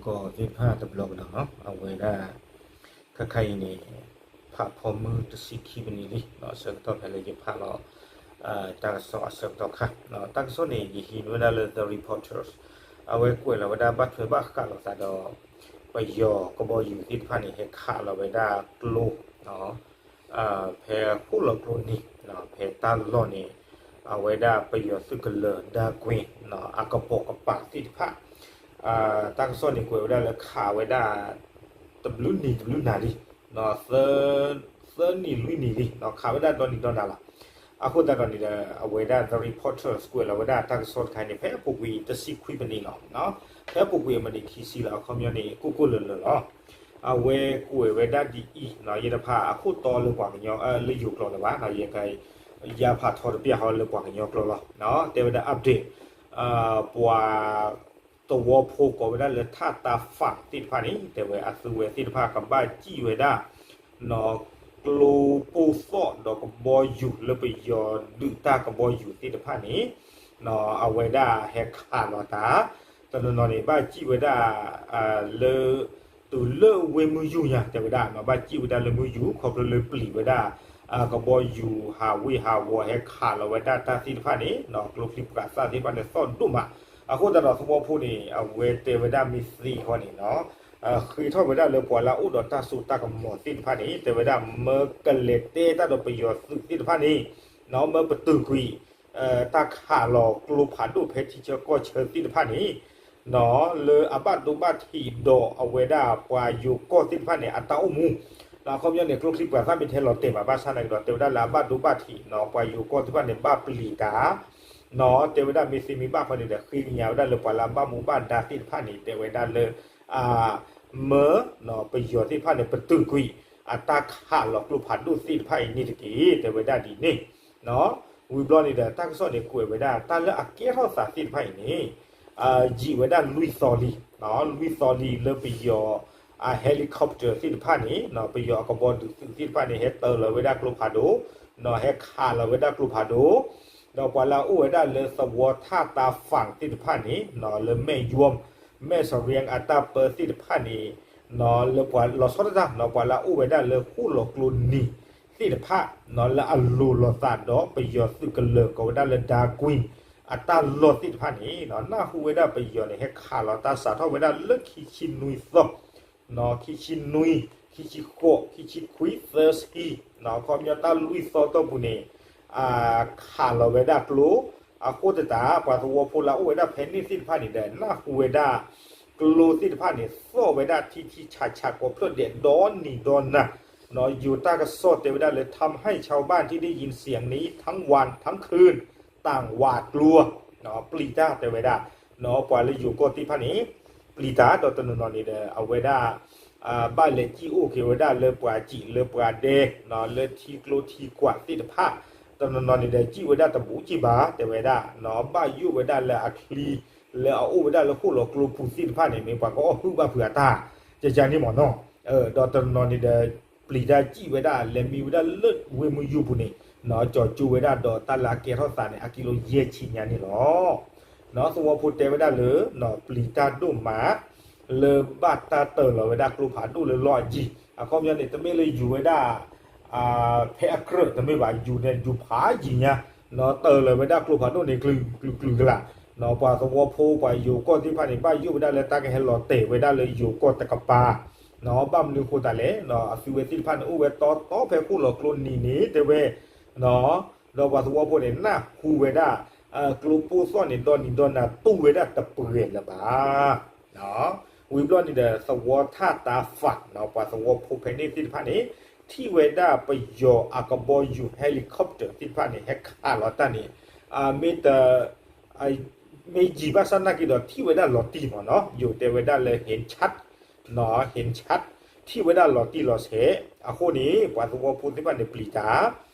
သ့ၣ်တဖၣ်တဘျီကဒီးနီၤ အဝဲဒၣ် ခါခါအံၤန့ၣ် ဖးဖီမုၢ်တဆံခံပနံၤလံ ဆၢကတီၢ်ဖဲလၢယဖးလီၤ တၢ်ကစီၣ်အဆၢကတီၢ်ခါ တၢ်ကစီၣ်န့ၣ် ယဟံးန့ၢ်ဝဲဒၣ်လၢ The Reporters အဝဲကွဲးလီၤဝဲဒၣ်ဘၣ်ထွဲဘၣ်ဃးလိာ်သးဒီး ပယီၤကဘီယူၤသ့ၣ်တဖၣ်န့ၣ် ဟဲခးလီၤဝဲဒၣ်ကျိ ဖဲဃိၣ်လီၤကျိနံၤ ဖဲတၢ်လီၢ်န့ၣ် အဝဲဒၣ်ပယီၤသုးကလၢၤ ဒါကွ့ အကပိာ်ကပၤသ့ၣ်တဖၣ် တၢ်ကစီၣ်န့ၣ်ကွဲးဝဲဒၣ်လၢခးဝဲဒၣ် တဘျုးနံၤတဘျုးနၤလံ သၢနံၤလွံၢ်နံၤလံ ခးဝဲဒၣ်ဒီနံၤဒီနၤလီၤ. အဃိသတးဒီးန့ၣ်ဒီး အဝဲဒၣ် The Reporters ကွဲးလီၤဝဲဒၣ်တၢ်ကစီၣ်တခါန့ၣ် ဖဲအပူၤကွံာ်တဆံခွံပနံးလီၤ. ဖဲအပူၤကွံာ်အမံးနံးခံဆံလီၤ အခီပညီန့ၣ် ကိၢ်ကိၢ်လၢၤလၢၤလီၤ. အဝဲကွဲးဝဲဒၣ်ဒ်အံၤ ယတဖးအခိၣ်တီလၢပှၤကညီ လၢယိၤကျိာ်လၢၤဘၣ် ယက ယါဖးထီတပျၢ်ဃီလၢပှၤကညီကျိာ်လီၤ. တဲဝဲဒၣ် update ပှၤသဝီဖိကိးဝဲဒၣ်လၢထးတၢ်ဖၣ်သ့ၣ်တဖၣ်န့ၣ် တဲဝဲအသုဝဲသ့ၣ်တဖၣ်ကဘၣ်စံၣ်ဝဲဒၣ် ကျိပိၢ်သီၣ်ဒီးကဘီယူၤလၢပယီၤဒုးတၢ်ကဘီယူၤသ့ၣ်တဖၣ်န့ၣ် အဝဲဒၣ်ဟဲခးလီၤတၢ် တနီၤနီၤန့ၣ် ဘၣ်စံၣ်ဝဲဒၣ် လၢ တုၤလၢဝ့ၢ်မုၢ်ယူၤညါ တဲဝဲဒၣ် ဘၣ်စံၣ်ဝဲဒၣ်လၢမုၢ်ယူၤ ခီဖျိလၢပျံၤဝဲဒၣ် ကဘီယူၤဟးဝ့ၢ်ဟးဝီၤ ဟဲခးလီၤဝဲဒၣ်တၢ်သ့ၣ်တဖၣ်န့ၣ် ကျိချံပှၤသၣ်သ့ၣ်တဖၣ်န့ၣ် သီၣ်ဒိၣ်မး. အဃိသတးဒီးသဝီဖိန့ၣ် အဝဲတဲဝဲဒၣ်မ့ၢ်သ့ဃီန့ၣ် ဃ့ထီၣ်ဝဲဒၣ်လၢပှၤလၢအအိၣ်ဒီးတၢ်စိတၢ်ကမီၤသ့ၣ်တဖၣ်န့ၣ် တဲဝဲဒၣ်မၢကလဲၤတဲတၢ်ဒီးပယီၤသုးသ့ၣ်တဖၣ်န့ၣ် မၢပတုာ်ကွံာ် တၢ်ခးလီၤကျိဖးဒိၣ်ဖဲထံဆၢကီၢ်ဆၢသ့ၣ်တဖၣ်န့ၣ် လၢအဘၣ်ဒိဘၣ်ထံးဒီးအဝဲဒၣ်ပှၤယိၤကီၢ်သ့ၣ်တဖၣ်န့ၣ် အတၢ်အိၣ်မူ အခီပညီန့ၣ် ကျိချံပှၤသၣ်မ့ၢ်တဟဲလီၤတဲာ်ဘၣ်ဘၣ်ဆၣ်နာ်က့ဒီး တဲဝဲဒၣ်လၢအဘၣ်ဒိဘၣ်ထံး ပှၤယိၤကီၢ်သ့ၣ်တဖၣ်န့ၣ် ဘၣ်ပျံၤတၢ် တဲဝဲဒၣ်မ့ၢ်သ့မ့ၢ်ဘၣ်ဃီန့ၣ်ဒီး ဃ့ကညးဝဲဒၣ်လၢပှၤလၢအဘၣ်မူဘၣ်ဒါသ့ၣ်တဖၣ်န့ၣ် တဲဝဲဒၣ်လၢ မၢ ပယီၤသ့ၣ်တဖၣ်န့ၣ် ပတုာ်ကွံာ် အတၢ်ခးလီၤကျိဖးဒိၣ်သ့ၣ်တဖၣ်အံၤန့ၣ်တက့ၢ် တဲဝဲဒၣ်ဒ်န့ၣ် ဝံၤဘျီန့ၣ်ဒီး တၢ်ကစီၣ်န့ၣ်ကွဲးဝဲဒၣ် တၢ်လၢအကဲထီၣ်သးသ့ၣ်တဖၣ်အံၤန့ၣ် ယံာ်ဝဲဒၣ်လွံၢ်သီလံ လွံၢ်သီလံလၢပယီၤ helicopter သ့ၣ်တဖၣ်န့ၣ် ပယီၤအကဘီယူၤသုးသ့ၣ်တဖၣ်န့ၣ် ဟဲတၢၤလီၤဝဲဒၣ်ကျိဖးဒိၣ် ဟဲခးလီၤဝဲဒၣ်ကျိဖးဒိၣ် ဒီးပှၤလၢအအိၣ်ဝဲဒၣ်လၢသဝီထးတၢ်ဖၣ်သ့ၣ်တဖၣ်န့ၣ် လၢမဲၣ်ယွမ် မဲၣ်စရံအတၢ်ပၢသ့ၣ်တဖၣ်န့ၣ် လၢပှၤလီၤဆီဒၣ်တၢ် ပှၤလၢအအိၣ်ဝဲဒၣ်လၢဃိၣ်လီၤကျိနံၤသ့ၣ်တဖၣ် လၢအလိၤလိာ်သးဒီးပယီၤသုးကလၢၤ ကိးဝဲဒၣ်လၢဒါကွံ အတၢ်လီၢ်သ့ၣ်တဖၣ်န့ၣ် နၢ်ဟူဝဲဒၣ်ပယီၤန့ၣ် ဟဲခးလီၤတၢ်စးထီၣ်ဝဲဒၣ်လၢခံဆံနွံသီ ခံဆံနွံ ခံဆံဃိး ခံဆံခွံ သၢဆံ အခီပညီတၢ်လွံၢ်သီတီၢ်ပူၤန့ၣ် ခးလီၤဝဲဒၣ်ကျိ အဃိသတး ပှၤသဝီဖိလၢအအိၣ်ဝဲဒၣ်ဖဲန့ၣ်သ့ၣ်တဖၣ်န့ၣ်ဒီး နၢ်ဟူဝဲဒၣ် ကျိသ့ၣ်တဖၣ်န့ၣ် သီၣ်ဝဲဒၣ်ထံထံဆးဆးကိးဖျၢၣ်ဒဲး ဒီနံၤဒီနၤ ယိၤတၢ်ကစီၣ်တဲဝဲဒၣ်လၢ ทำให้ชาวบ้านที่ได้ยินเสียงนี้ทั้งวันทั้งคืน ต่างหวาดกลัว ပျံၤတၢ်တဲဝဲဒၣ် ပှၤလၢယိၤကီၢ်သ့ၣ်တဖၣ်န့ၣ် ပျံၤတၢ်ဒီးတနီၤနီၤန့ၣ်ဒီး အဝဲဒၣ် ဘၣ်လဲၤစံၣ်အိၣ်က့ၤဝဲဒၣ်လၢပှၤစံၣ်လၢပှၤဒဲ လၢထံကျိထံကွာ်သ့ၣ်တဖၣ် တနီၤနီၤန့ၣ်ဒီး စံၣ်ဝဲဒၣ်တဘူးကံၢ်ဘၣ် တဲဝဲဒၣ် ဘၣ်ယိၣ်ဝဲဒၣ်လၢအချံ လၢအအိၣ်ဝဲဒၣ်လၢဃိၣ်လီၤကျိပူၤသ့ၣ်တဖၣ်န့ၣ် မ့ၢ်ပှၤကအီၣ်ဟုၣ်ဘၣ်ဖုးအတၢ် ကကန့ၣ်မ့ၢ်နီၤ ဒီးတနီၤနီၤန့ၣ်ဒီး ပျံၤတၢ်စံၣ်ဝဲဒၣ် လဲၤမံဝဲဒၣ်လၢဝ့ၢ်မုၢ်ယူၤပူၤန့ၣ် ကၠီၤကၠိဝဲဒၣ်ဒီးတၢ်လၢအကဲထီၣ်သးန့ၣ် အကံလိယဲၢ်ဆံညါန့ၣ်လီၤ. သဝီဖိတဲဝဲဒၣ်လၢ ပျံၤတၢ်ဒိၣ်မး လၢဘၣ်တၢ်တၢၤလီၤဝဲဒၣ်ကျိဖးဒိၣ်လၢလီၢ်အယံၤ အခီပညီန့ၣ် တမ့ၢ်လၢယူၤဝဲဒၣ် ဖဲအကြၢးတမ့ၢ်ဘၣ် ယူၤန့ၣ် ယူၤဖးယံၤညါ တၢၤလီၤဝဲဒၣ်ကျိဖးဒိၣ်န့ၣ် ကလုာ်ကလုာ်ကလုာ်ကလာ် ပှၤသဝီဖိ ပှၤယိၤကီၢ်သ့ၣ်တဖၣ်န့ၣ် ဘၣ်ယိၣ်ဝဲဒၣ်လၢတၢ်ကဟဲလီၤတဲာ်ဝဲဒၣ်လၢယိၤကီၢ်တကပၤ ဘၣ်မနုၤအဃိသတးလဲၣ် အသုဝဲသ့ၣ်တဖၣ်န့ၣ် အိၣ်ဝဲတီတီဖဲဃိၣ်လီၤကျိနံၤန့ၣ် တဲဝဲ ဒီးပှၤသဝီဖိန့ၣ် နၢ်ဟူဝဲဒၣ် ကျိပိၢ်သီၣ်န့ၣ် ဒီနံၤဒီနၤတူၢ်ဝဲဒၣ်တပှဲၤလၢၤဘၣ်. ဝံၤဘျီန့ၣ်ဒီး သဝီထးတၢ်ဖး ပှၤသဝီဖိဖဲန့ၣ်သ့ၣ်တဖၣ်န့ၣ် ထံၣ်ဝဲဒၣ်ပယီၤအကဘီယူၤ helicopter သ့ၣ်တဖၣ်န့ၣ် ဟဲခးလီၤတၢ်န့ၣ် မ့ၢ်တ မ့ၢ်ယံာ်ဘၣ်ဆၣ်နာ်က့ဒီး ထံၣ်ဝဲဒၣ်လီၤတံၢ်မ့ၢ်နီၤ ယိၤတဲဝဲဒၣ်လၢ ဟ့ၣ်ဆၣ် ဟ့ၣ်ဆၣ် ထံၣ်ဝဲဒၣ်လီၤတံၢ်လီၤဆဲး အဃိန့ၣ် ပှၤသဝီဖိသ့ၣ်တဖၣ်န့ၣ် ပျံၤ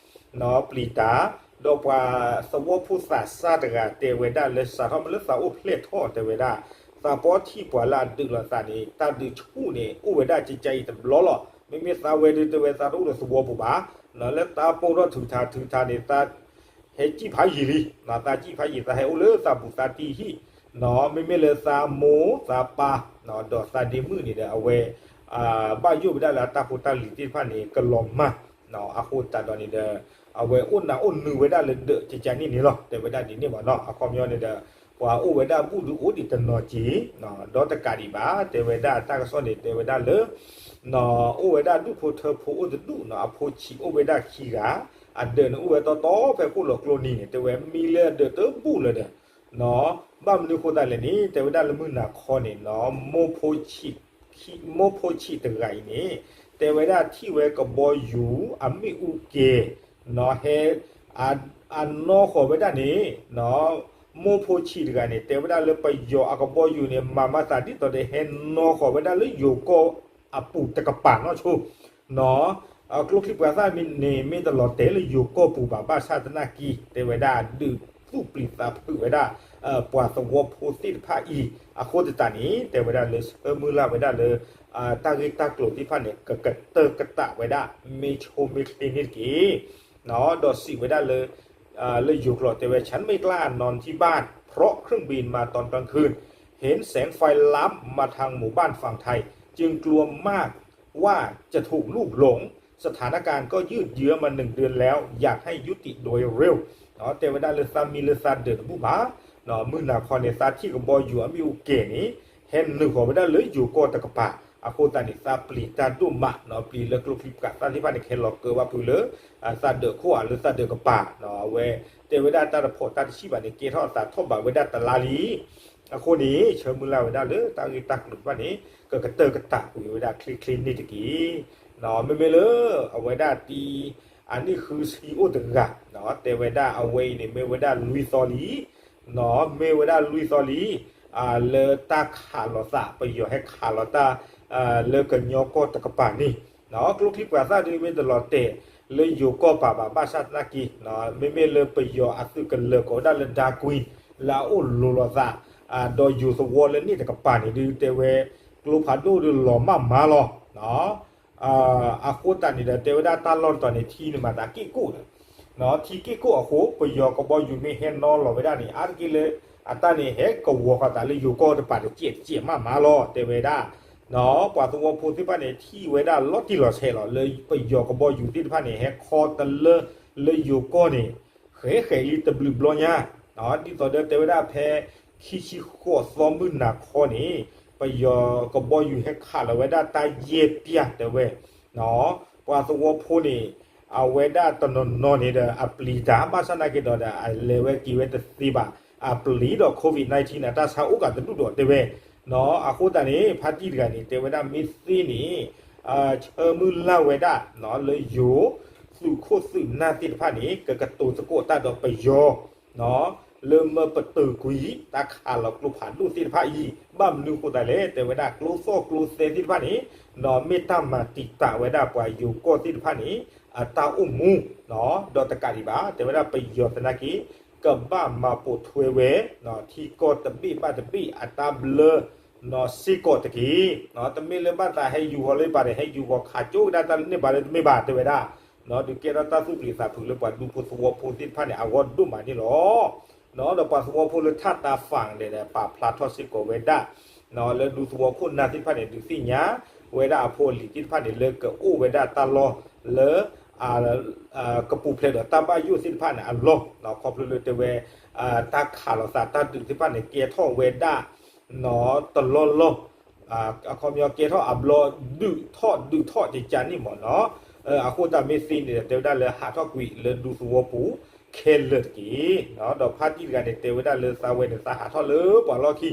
တၢ် ပျံၤတၢ် ဒီးပှၤသဝီဖိသးစၢ်တဂၤတဲဝဲဒၣ်လၢ စးထီၣ်မ့ၢ်လၢသးအိၣ်ဖျဲၣ်ထီၣ်တဲဝဲဒၣ် သးပီထံၣ်ပှၤလၢအဒုးလိာ်သးန့ၣ် တၢ်ဒုးဆူၣ်န့ၣ် အိၣ်ဝဲဒၣ်ကကအံၤတဘျီလီၤ. မ့မ့ၢ်သးဝဲဒုးတဲဝဲ သးတအိၣ်ဒီးသဝီပူၤဘၣ်, လၢသးပိာ်ထီၣ်ထုးထါထုးထါန့ၣ် သး ဟဲစံၣ်ဖးယံာ်လံ, သးစံၣ်ဖးယံာ် သးဟဲအိၣ်လၢသးဘူးသးတံၢ်ဟံၣ်, မ့မ့ၢ်လၢသးမိၢ်သးပၢ် ဒီးသးဒ့မုၣ်န့ၣ်ဒီး အဝဲ ဘၣ်ယိၣ်ဝဲဒၣ်လၢအတၢ်ဖိတၢ်လံၤသ့ၣ်တဖၣ်န့ၣ် ကလီၤမၢ် အဃိသတးဒီးန့ၣ်ဒီး အဝဲအိၣ်နးအိၣ်နုာ်ဝဲဒၣ်လၢဒၢးကကန့ၣ်န့ၣ်လီၤ. တဲဝဲဒၣ်ဒ်န့ၣ်ဘၣ်နီၤ. အခီပညီန့ၣ်ဒီး ပှၤအိၣ်ဝဲဒၣ်ဘူၣ်ဒုးအိၣ်ဒံးတနီၤက့ၤ ဒီးတကးဒံးဘၣ် တဲဝဲဒၣ်တၢ်ကစီၣ်န့ၣ် တဲဝဲဒၣ်လၢ အိၣ်ဝဲဒၣ်ဒူၣ်ဖိထၢဖိအိၣ်တဒူၣ်နီၤ အဖိဆံးအိၣ်ဝဲဒၣ်ခံဂၤ အဒၢးန့ၣ်အိၣ်ဝဲတီတီဖဲခိၣ်လီၤကျိနံၤန့ၣ် တဲဝဲမံလၢအဒၢးတဘူၣ်လၢၤဒီး ဘၣ်မနုၤဃိသတးလဲၣ်န့ၣ် တဲဝဲဒၣ်လၢမုၢ်နၤခီန့ၣ် မိၢ်ဖိဆံးတဂၤအံၤန့ၣ် တဲဝဲဒၣ်ထံၣ်ဝဲကဘီယူၤအမ့ၣ်အူကဲၤ ဟဲ အနီၢ်ဃီၤဝဲဒၣ်န့ၣ် မိၢ်ဖိဆံးတဂၤန့ၣ် တဲဝဲဒၣ်လၢပယီၤအကဘီယူၤန့ၣ် မၤမၤသးဒ်သိးဒီး ဟဲနီၢ်ဃီၤဝဲဒၣ်လၢယိၤကီၢ်အပူၤတကပၤနီၣ်ဆိ နီၣ် ကျိချံပှၤသၣ်န့ၣ် မ့ၢ်တလီၤတဲာ်လၢယိၤကီၢ်ပူၤဘၣ် ဘၣ်ဆၣ်သနာ်က့ တဲဝဲဒၣ်ဒုးသူၣ်ပျံၤသးဖုးဝဲဒၣ် ပှၤသဝီဖိသ့ၣ်တဖၣ်အံၤ အဃိသတးန့ၣ် တဲဝဲဒၣ်လၢဆၢမုၢ်လၢ်ဝဲဒၣ်လၢ တၢ်ဂ့ၢ်တၢ်ကျိၤသ့ၣ်တဖၣ်န့ၣ် ကကတၢၢ်ကတးဝဲဒၣ် မ့ၢ်ဆိမ့ၢ်ချ့န့ၣ်တက့ၢ်. ဒီးစံးဝဲဒၣ်လၢ လၢယိၤကျိာ်တဲဝဲ ฉันไม่กล้านอนที่บ้าน เพราะเครื่องบินมาตอนกลางคืน เห็นแสงไฟลามมาทางหมู่บ้านฝั่งไทย จึงกลัวมากว่าจะถูกลูกหลง สถานการณ์ก็ยืดเยื้อมาหนึ่งเดือนแล้ว อยากให้ยุติโดยเร็ว တဲဝဲဒၣ်လၢသးမံလၢသးဒၢးတဘူၣ်ဘၣ် မုၢ်နၤခီန့ၣ် သးထံၣ်ကဘီယူၤအမ့ၣ်အူကဲၤန့ၣ် ဟဲနုာ်ဃီၤဝဲဒၣ်လၢယိၤကီၢ်တကပၤ အဃိသတးန့ၣ် သးပျံၤတၢ်ဒိၣ်မး ပျံၤလၢကျိချံပှၤသၣ်သ့ၣ်တဖၣ်န့ၣ် ကဟဲလီၤကၢဘၣ်ဖုးလၢ သးဒၢးခိၣ်ဧါလၢသးဒၢးကပၤ အဝဲ တဲဝဲဒၣ်တၢ်တဖီၣ်တၢ်တဆံးဘၣ်န့ၣ် ကဲထီၣ်အသးထီၣ်ဘးဝဲဒၣ်တလါလံ အဃိန့ၣ် ဆၢမုၢ်လၢ်ဝဲဒၣ်လၢတၢ်ဂ့ၢ်တၢ်ကျိၤတဖၣ်န့ၣ် ကကတၢၢ်ကတးကွံာ်ဝဲဒၣ်ချ့ချ့န့ၣ်တက့ၢ်. မ့မ့ၢ်လၢ အဝဲဒၣ်တံၤ အနံၣ်ဃုဆံအိၣ်တဂၤ တဲဝဲဒၣ်အဝဲအံၤန့ၣ် မ့ၢ်ဝဲဒၣ်လွံၢ်သီလံ မ့ၢ်ဝဲဒၣ်လွံၢ်သီလံ လၢတၢ်ခးလီၤသး ပယီၤဟဲခးလီၤတၢ် လၢကညီကီၢ်တကပၤန့ၣ် ကျိချံပှၤသၣ်ဒုးမ့ၢ်တလီၤတဲာ် လၢယိၤကီၢ်ပၤဘၣ် ဘၣ်ဆၣ်သနာ်က့ မ့မ့ၢ်လၢပယီၤအသုးကလၢၤကိးဝဲဒၣ်လၢ ဒါကွံ လၢအအိၣ်လိၤလိာ်သး ဒီးယိၤသဝီလၢန့ၣ်တကပၤန့ၣ်ဒုး တဲဝဲ ကျိဖးဒိၣ်ဒုးလီၤမၢ်မၢ်လီၤ. အဃိသတးန့ၣ်ဒီး တဲဝဲဒၣ်တၢ်လီၢ်တတီၤန့ၣ် ထံန့ၣ်မၤသးက့ၣ်ကိၣ်ဒီး ထံက့ၣ်ကိၣ်အဃိ ပယီၤကဘီယူၤမ့ၢ်ဟဲနီၣ်လီၤဝဲဒၣ်န့ၣ် အါတက့ၢ်လၢ အတၢ်န့ၣ် ဟဲကဝီၤဃီၤသးလၢယိၤကီၢ်တကပၤတစဲးတစဲးမၢ်မၢ်လီၤ တဲဝဲဒၣ် ပှၤသဝီဖိသ့ၣ်တဖၣ်န့ၣ် ထံၣ်ဝဲဒၣ်လီၤတံၢ်လီၤဆဲးလီၤ လၢပယီၤကဘီယူၤသ့ၣ်တဖၣ်န့ၣ် ဟဲခီတလၢလၢယိၤကီၢ်န့ၣ် ဃဲးဃဲးလံတဘျုးဘျီညါ ဒ်သိးဒီးတဲဝဲဒၣ်ဖဲ ခံဆံဃိးသီမုၢ်နၤခီန့ၣ် ပယီၤကဘီယူၤဟဲခးလီၤဝဲဒၣ်တၢ်ယဲၢ်ပျၢ်တဲဝဲ ပှၤသဝီဖိန့ၣ် အဝဲဒၣ်တနီၤနီၤန့ၣ်ဒီး အပျံၤတၢ် ဘၣ်ဆၣ်သနာ်က့ဒီး အလဲၤဝဲက့ၤဝဲတသ့ဘၣ် အပျံၤဒီး COVID nineteen န့ၣ် တၢ်ဆါအိၣ်ကးတဒူၣ်ဒီးတဲဝဲ အဃိသတးန့ၣ် ဖါတံၢ်တဂၤန့ၣ် တဲဝဲဒၣ်မ့ၢ်သ့န့ၣ် ဆၢမုၢ်လၢ်ဝဲဒၣ် လၢယိၤ သုးခိၣ်သုးနၢ်သ့ၣ်တဖၣ်န့ၣ် ကကတိၤသကိးတၢ်ဒီးပယီၤ လၢမၢပတုာ်ကွံာ် တၢ်ခးလီၤကျိဖးဒိၣ်သ့ၣ်တဖၣ်အံၤ ဘၣ်မနုၤအဃိသတးလဲၣ် တဲဝဲဒၣ်ကျိသီၣ်ကျိသဲသ့ၣ်တဖၣ်န့ၣ် မ့ၢ်တၢ်မၤတံာ်တာ်ဝဲဒၣ်ပှၤယိၤကီၢ်သ့ၣ်တဖၣ်န့ၣ် အတၢ်အိၣ်မူ ဒီးတကးဒံးဘၣ် တဲဝဲဒၣ်ပယီၤသနာ်က့ ကဘၣ်မၤပိာ်ထွဲဝဲ ထံကီၢ်တဘ့ၣ်ဘၣ်တဘ့ၣ်အတၢ်ဘျၢ စ့ၢ်ကီးတက့ၢ်. တမ့ၢ်လၢဘၣ်သးဟဲယူၤဃီၤလၢပှၤဒီး ဟဲယူၤဃီၤခးကၠိကဒါတၢ်လၢန့ၣ်ဘၣ်လၢတမ့ၢ်ဘၣ် တဲဝဲဒၣ် ဒုးကဲထီၣ်တၢ်သူၣ်ပျံၤသးဖုးလၢပှၤဒူဖိသဝီဖိသ့ၣ်တဖၣ်န့ၣ် အဂီၢ်ဒိၣ်မးန့ၣ်လီၤ. ဒီးပှၤသဝီဖိလၢထးတၢ်ဖၣ်န့ၣ်ဒီး ပာ်ဖျါထီၣ်စ့ၢ်ကီးဝဲဒၣ် လၢဒူသဝီခိၣ်နၢ်သ့ၣ်တဖၣ်န့ၣ် ဒုးသ့ၣ်ညါဝဲဒၣ်အဖိအလံၤသ့ၣ်တဖၣ်န့ၣ် လၢကအိၣ်ဝဲဒၣ်တၢ်လီၢ်လၢ ကပူၤဖျဲးဒီးတၢ်ဘၣ်ယိၣ်သ့ၣ်တဖၣ်န့ၣ်အလီၢ် ခီဖျိလၢတဲဝဲ တၢ်ခးလိာ်သးတၢ်ဒုးသ့ၣ်တဖၣ်န့ၣ် ကဲထီၣ်ဝဲဒၣ် တလီၢ်လီၢ် အခီပညီကဲထီၣ်အဘျီ ဒုးထီၣ်ဒုးထီၣ်ကကန့ၣ်မ့ၢ်နီၤ. အဃိသတးမ့ၢ်သ့န့ၣ်ဒီး တဲဝဲဒၣ်လၢဟးထီၣ်ကွံာ်လၢဒူသဝီပူၤခဲလၢာ်တက့ၢ်. ဒီးဖါတံၢ်တဂၤန့ၣ် တဲဝဲဒၣ်လၢသးဝဲန့ၣ် သးဟးထီၣ်လၢပှၤလီၢ်ခံ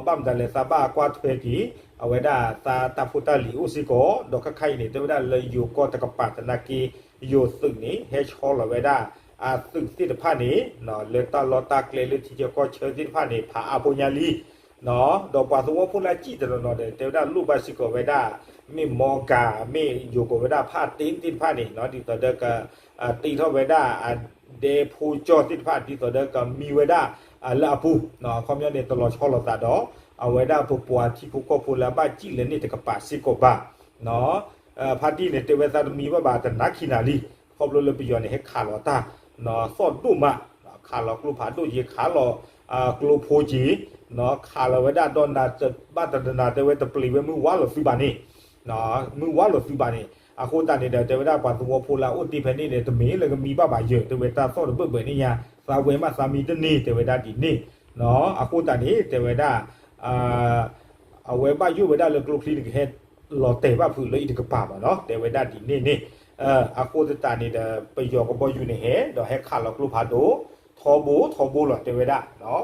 ဘၣ်မတၤလဲၣ် သးဘၣ်ကွၢ်ထွဲက့ၤ အဝဲဒၣ်သးတၢ်ဖိတၢ်လံၤအိၣ်စ့ၢ်ကီး ဒီးခဲခါအံၤန့ၣ် တဲဝဲဒၣ်လၢယိၤကီၢ်တကပၤသနာ်က့ ယိၤသုးန့ၣ် ဟဲဆီလီၤဝဲဒၣ် အသုးသ့ၣ်တဖၣ်န့ၣ် လၢတၢ်လီၢ်တၢ်ကျဲလၢထံဆၢကီၢ်ဆၢသ့ၣ်တဖၣ်န့ၣ် ဖးအါဖိညါလံ ဒီးပှၤသဝီဖိလၢအစံၣ်တနီၤနီၤဒီး တဲဝဲဒၣ်လိၣ်ဘၣ်စ့ၢ်ကီးဝဲဒၣ် မ့ၢ်မီၢ်ဂၤ မ့ၢ်ယိၤကီၢ်ဝဲဒၣ်ဖးတ့ၢ်သ့ၣ်တဖၣ်န့ၣ် ဒ်သိးဒီးက တ့ထီၣ်ဝဲဒၣ် အဒဲဖိကၠီၢ်သ့ၣ်တဖၣ် ဒ်သိးဒီးကမံဝဲဒၣ် လၢအပူၤ အခီပညီန့ၣ် တလီၤဆီလိာ်သးဒီး အဝဲဒၣ်ပပှၤထံဖိကီၢ်ဖိလၢအဘၣ်စံၣ်လၢန့ၣ်တကပၤစ့ၢ်ကီးဘၣ် ဖါတံၢ်န့ၣ် တဲဝဲသးတမံဘၣ်ဘၣ်တနၤခံနၤလံ ခီဖျိလၢပယီၤန့ၣ် ဟဲခးလီၤတၢ် သီၣ်ဒိၣ်မး ခးလီၤကျိဖးဒိၣ်ယံၤ ခးလီၤ ကျိဖိက့ၤ ခးလီၤဝဲဒၣ်ဒီးနၤဘၣ်တနၤ တဲဝဲတပျံၤဝဲမုၢ်ဝါလိာ်သုဘၣ်န့ၣ်, မုၢ်ဝါလိာ်သုဘၣ်န့ၣ်. အဃိသတးန့ၣ်ဒီး တဲဝဲဒၣ်ပှၤသဝီဖိလၢအအိၣ်တ့ၢ်ဖဲန့ၣ်ဒီး တမ့ၢ်လၢကမံဘၣ်ဘၣ်ယၢၤ တဲဝဲတၢ်သီၣ်တဘၢၣ်ဘၢၣ်န့ၣ်ညါ သးဝဲမးသးမံတန့ၢ် တဲဝဲဒၣ်ဒ်န့ၣ်. အဃိသတးန့ၣ် တဲဝဲဒၣ် အဝဲဘၣ်ယိၣ်ဝဲဒၣ်လၢကျိချံန့ၣ် ကဟဲလီၤတဲာ်ဘၣ်ဖုးလၢအံၤတကပၤဘၣ်နီၤ တဲဝဲဒၣ်ဒ်န့ၣ်န့ၣ်. အဃိသတးန့ၣ်ဒီး ပယီၤကဘီယူၤန့ၣ်ဟဲ ဒီးဟဲခးလီၤကျိဖးဒိၣ် ထီဘိထီဘိလီၤ တဲဝဲဒၣ်.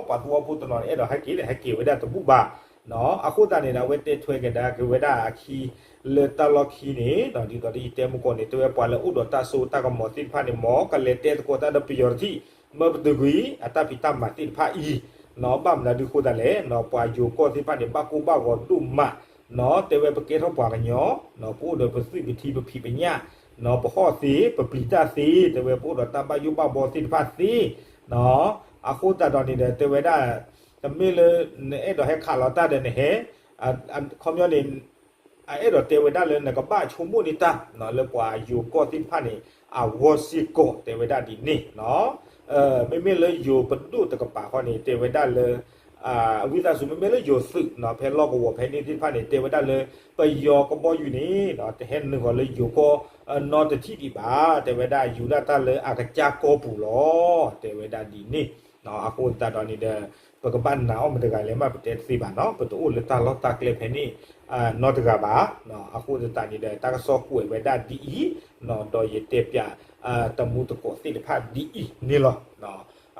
ပှၤသဝီဖိတနီၤန့ၣ် အဲၣ်ဒိးဟဲက့ၤဒီး ဟဲက့ၤဝဲဒၣ်တဘူၣ်ဘၣ်. အဃိသတးန့ၣ်ဒီး အဝဲတဲထွဲကဒါက့ၤဝဲဒၣ်အခံ လၢတၢ်လီၢ်ခံန့ၣ် ဒ်သိးဒီးယတဲမုၢ်ကီၢ်န့ၣ် တဲဝဲပှၤလၢအိၣ်ဒီးတၢ်စိတၢ်ကမီၤသ့ၣ်တဖၣ်န့ၣ် မ်ကလဲၤတဲသကိးတၢ်ဒီးပယီၤတထံၣ် မၢပတုာ်ကွံာ် အတၢ်ဖံးတၢ်မၤသ့ၣ်တဖၣ်အံၤ ဘၣ်မနုၤဒုးဃိသတးလဲၣ် ပှၤယိၤကီၢ်သ့ၣ်တဖၣ်န့ၣ် ဘၣ်ကိၢ်ဘၣ်ဂီၤဒိၣ်မး တဲဝဲပကဲထီၣ်ပှၤကညီ ပအိၣ်ဒီးပသွံၣ်ပထံပဖံးပညၣ် ပဟီၣ်သ့ ပပျံၤတၢ်သ့ တဲဝဲပအိၣ်ဒီးတၢ်ဘၣ်ယိၣ်ဘၣ်ဘီသ့ၣ်တဖၣ်သ့ အဃိသတးဒီးန့ၣ်ဒီး တဲဝဲဒၣ် တမ့ၢ်လၢ နအဲၣ်ဒိးဟဲခးလီၤတၢ်ဒီးနဟဲ ခီပညီန့ၣ် အအဲၣ်ဒိးတဲဝဲဒၣ်လၢနကဘၣ်ဆိကမိၣ်န့ၢ်တၢ် လၢပှၤယိၤကီၢ်သ့ၣ်တဖၣ်န့ၣ် အဂီၢ်စ့ၢ်ကီး တဲဝဲဒၣ်ဒ်န့ၣ်. မ့မ့ၢ်လၢယိၤပဒိၣ်တကပၤဃီန့ၣ် တဲဝဲဒၣ်လၢ အဝံသးစူၤ မ့မ့ၢ်လၢယိၤသုး ဖဲလီၢ်ကဝီၤဖဲန့ၣ်သ့ၣ်တဖၣ်န့ၣ် တဲဝဲဒၣ်လၢ ပယီၤကဘီယူၤန့ၣ် တဟဲနုာ်ဃီၤလၢယိၤကီၢ်နီတထံၣ်ဒံးဘၣ် တဲဝဲဒၣ်ယူၤဒၣ်တၢ်လၢအကစၢ်ကီၢ်ပူၤလီၤ တဲဝဲဒၣ်ဒ်န့ၣ်. အဃိသတးဒီးန့ၣ်ဒီး ပကဘၣ်နာ်အီၤမတဂၤလဲၣ်မး ပတဲတသ့ဘၣ်နီၤ ပတအိၣ်လၢတၢ်လီၢ်တၢ်ကျဲဖဲန့ၣ် နီတဂၤဘၣ်. အဃိသတးန့ၣ်ဒီး တၢ်ကစီၣ်ကွဲးဝဲဒၣ်ဒ်အံၤ ဒီးယတဲပၠး တမူတကိးသ့ၣ်တဖၣ်ဒ်အံၤန့ၣ်လီၤ.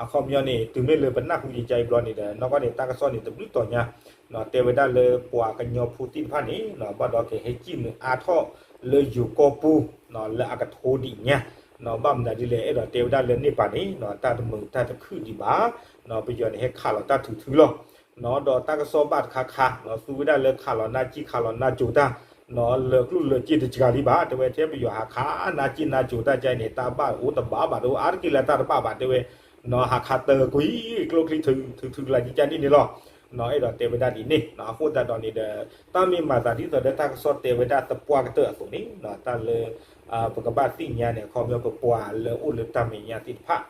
အခီပညီန့ၣ် တုၤမ့ၢ်လၢပနၢ်ဟူယကါအံၤဘျီန့ၣ်ဒီး နီၢ်ကီၢ်န့ၣ် တၢ်ကစီၣ်န့ၣ် တဘျုးတီၤညါ တဲဝဲဒၣ်လၢပှၤကညီဖိသ့ၣ်တဖၣ်န့ၣ် ဘၣ်ဒီးကဟဲစံၣ်မုာ်အါထီၣ်လၢယိၤကီၢ်ပူၤ လၢအကထိဒံးညါ ဘၣ်မနုၤဒ်လဲၣ် အဲၣ်ဒိးတဲဝဲဒၣ်လၢန့ၣ်ပၤန့ၣ် တၢ်တမုာ်တၢ်တခုၣ်ဒံးဘၣ် ပယီၤန့ၣ်ဟဲခးလီၤတၢ်ထုးထုးလီၤ. ဒီးတၢ်ကစီၣ်ဘၣ်တခါခါ သူဝဲဒၣ်လၢခးလီၤနါစ့ၢ်ခးလီၤနါစိၤတၢ် လၢာ်ကျိၣ်လၢာ်စ့တစှၤလံဘၣ် တဲဝဲထဲပယီၤဟးခးနါစ့နါစိၤတၢ်ကါန့ၣ် တၢ်ဘၣ်အိၣ်တဘၣ်ဘၣ်ဒီး အါတက့ၢ်လၢတၢ်တဘၣ်ဘၣ် တဲဝဲ ဟးခးတကွံာ်ကျိချံထုးထုးလၢ်ကကၢ်န့ၣ်န့ၣ်လီၤ. အဲၣ်ဒိးတဲဝဲဒၣ်ဒ်န့ၣ် အဃိသတးဒီးန့ၣ်ဒီး တၢ်မ့ၢ်မၤသးဒ်သိးဒီးတၢ်ကစီၣ်တဲဝဲဒၣ်သပှၢ်ကတၢၢ်အသိးန့ၣ် တၢ်လၢ ပကဘၣ်သ့ၣ်ညါန့ၣ် အခီပညီပပှၤလၢအိၣ်လၢတၢ်မဲာ်ညါသ့ၣ်တဖၣ်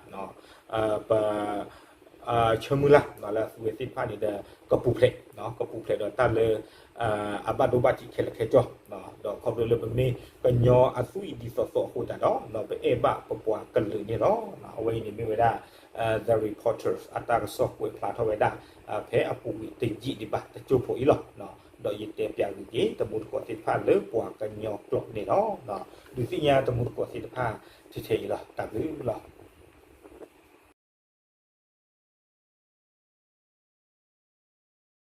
ပ ဆၢမုၢ်လၢ် လၢအသူဝဲသ့ၣ်တဖၣ်န့ၣ်ဒီး ကပူၤဖျဲး ကပူၤဖျဲးဒီးတၢ်လၢ အဘၣ်ဒိဘၣ်ထံးခဲလၢာ်ခဲဆ့ ဒီးခီဖျိလၢပမ့ၢ်ကညီအသွံၣ်ဒ်သိးသိးအဃိသတးဒီး ပအဲၣ်ဘၣ်ပပှၤကလုာ်န့ၣ်လီၤ. အဝဲအံၤန့ၣ်မ့ၢ်ဝဲဒၣ် The Reporters အတၢ်ကစီၣ်ကွဲးဖျါထီၣ်ဝဲဒၣ် ဖဲအပူၤကွံာ်တယံာ်ဒံးဘၣ်တကၠိဖိအံၤလီၤ. ဒီးယတဲပၠးဂ့ၤက့ၤ တမူတကိးသ့ၣ်တဖၣ်လၢပှၤကညီကျိာ်န့ၣ်လီၤ. ဒုးသ့ၣ်ညါတမူတကိးသ့ၣ်တဖၣ်ထဲထဲအံၤလီၤ. တၢ်ဘျုးလီၤ.